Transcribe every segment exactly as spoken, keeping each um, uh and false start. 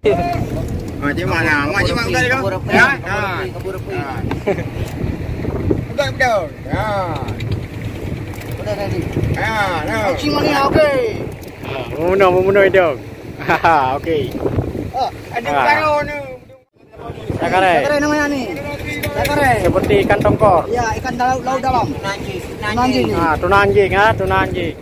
Ha, cik Mat, ha. Mat, cik Mat, buka dia. Kabur apa? Ya? Ha. Kabur apa? Ha. Buka, buka. Ha. Udah tadi. Ha, ha. Cik Mat ni, okey. Ha, meumunoe, meumunoe idong. Haha, okey. Oh, ada karo ni. Cakarai. Cakarai namanya ni. Cakarai. Seperti ikan tongkor. Ya, ikan laut, laut dalam. Tuna anjing. Tuna anjing. Ah, tuna anjing, ah, tuna anjing.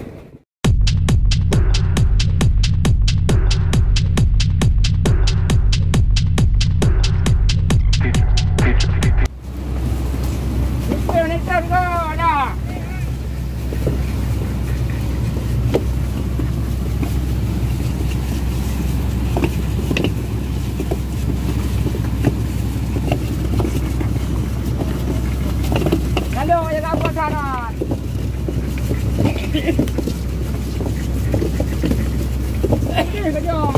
Lalu, ya, apa saran? Eh, kejap.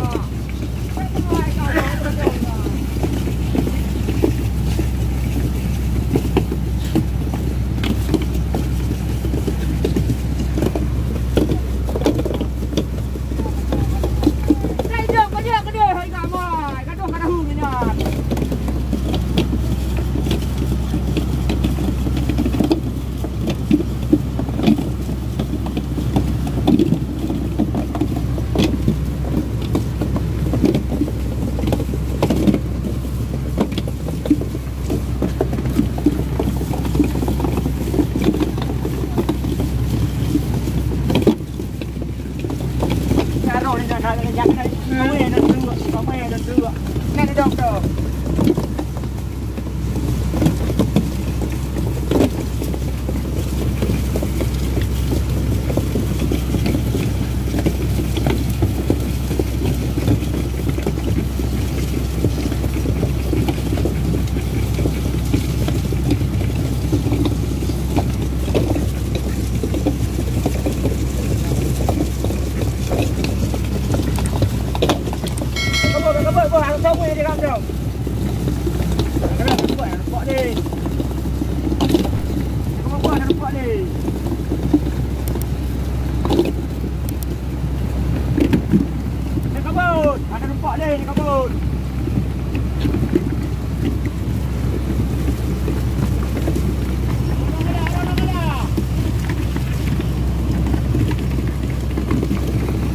Ada kabut, ada nampak leh, ada kabut.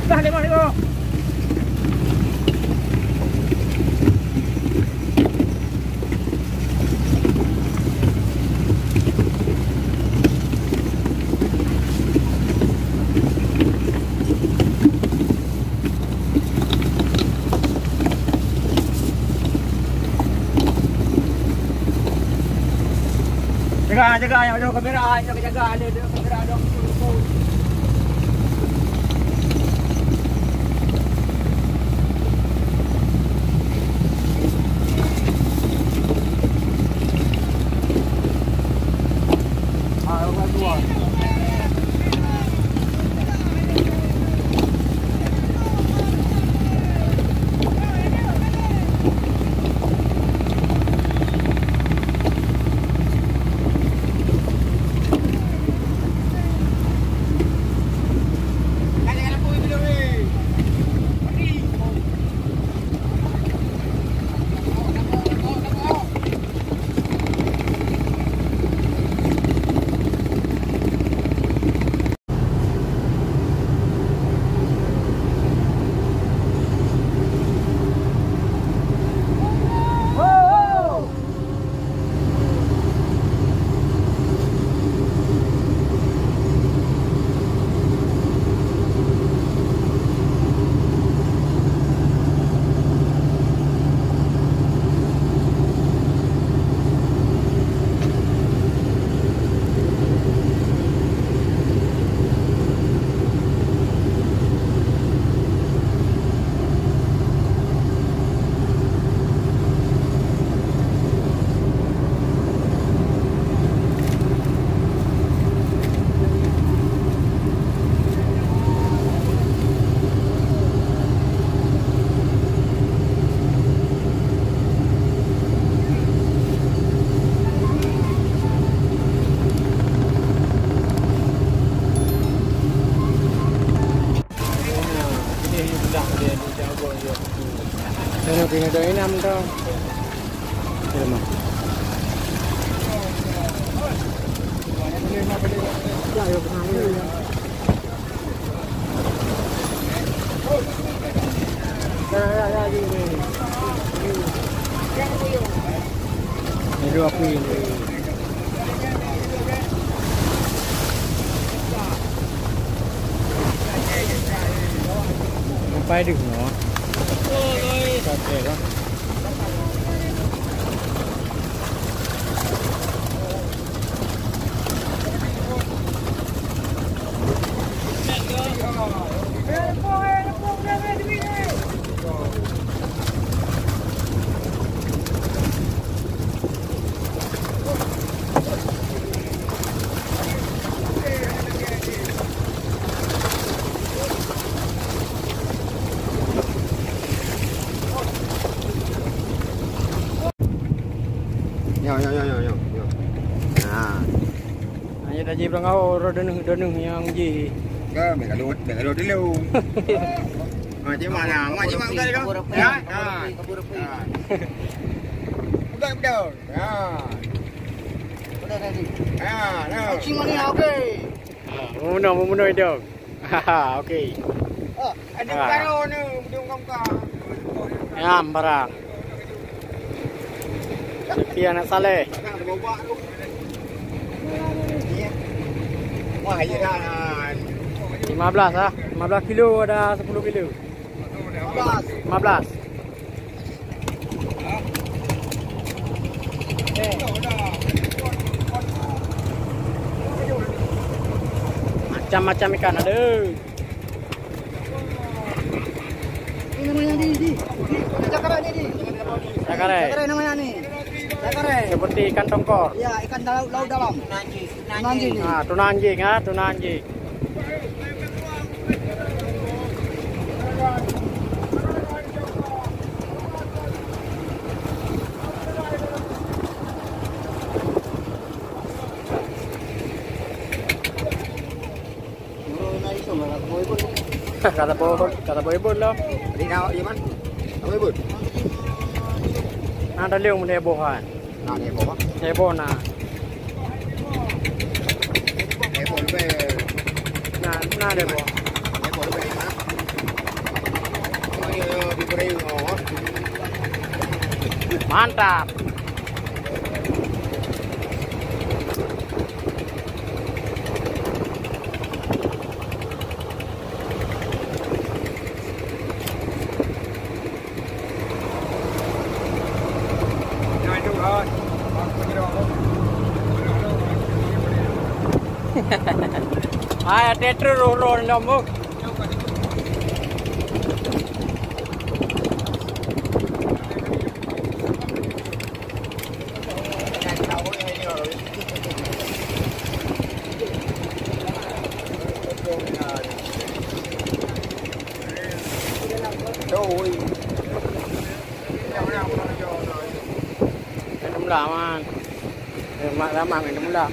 Dah, lima ribu. Jaga, jaga, jaga kamera, jaga, jaga, ada, ada kamera, ada. Ano, pinadoi nam to. Ano, mah? Ini dua kuih. Sampai di sini. Sampai lah. Nyoe, nyoe, nyoe, nyoe, nyoe, nyoe. Nah. Hanya dah jibrang kau, roh deuneuk, deuneuk nyang ji. Ka, bèk kalut, bèk kalut dulu. Ha, cik mak nah, mak cik mak bukan dulu. Ya, ha. Ha. Bukan betul. Ha. Udah tadi. Ha, nah. Cik mak ni, okey. Ha, meunang, meunang itu. Haha, okey. Oh, ada karo ni, bujung kongka. Ya, barang. Sepi anak saleh. Wah, iya kan. Lima belas ah, lima belas kilo ada sepuluh kilo. Lima belas. Lima belas. Macam-macam ikan ada. Ini namanya di, di, di, cakarai ni, di. Cakarai. Cakarai namanya ni. Cakarai. Seperti ikan tongkor. Ya, ikan laut, laut dalam. Tuna anjing. Ah, tuna anjing, ah, tuna anjing. Kata boh, kata boh ibun lah. Di nawak di mana? Apa ibun? Nah, ada liung meunan boh kan. Nah, dia bawa. Heboh na. Heboh lebih. Na, na heboh. Heboh lebih, ha? Oh, iya, iya, di Korea, oh. Mantap. Hai, ada terus roh-roh dalam tu. Main mula, man. Eh, mak ramah main mula.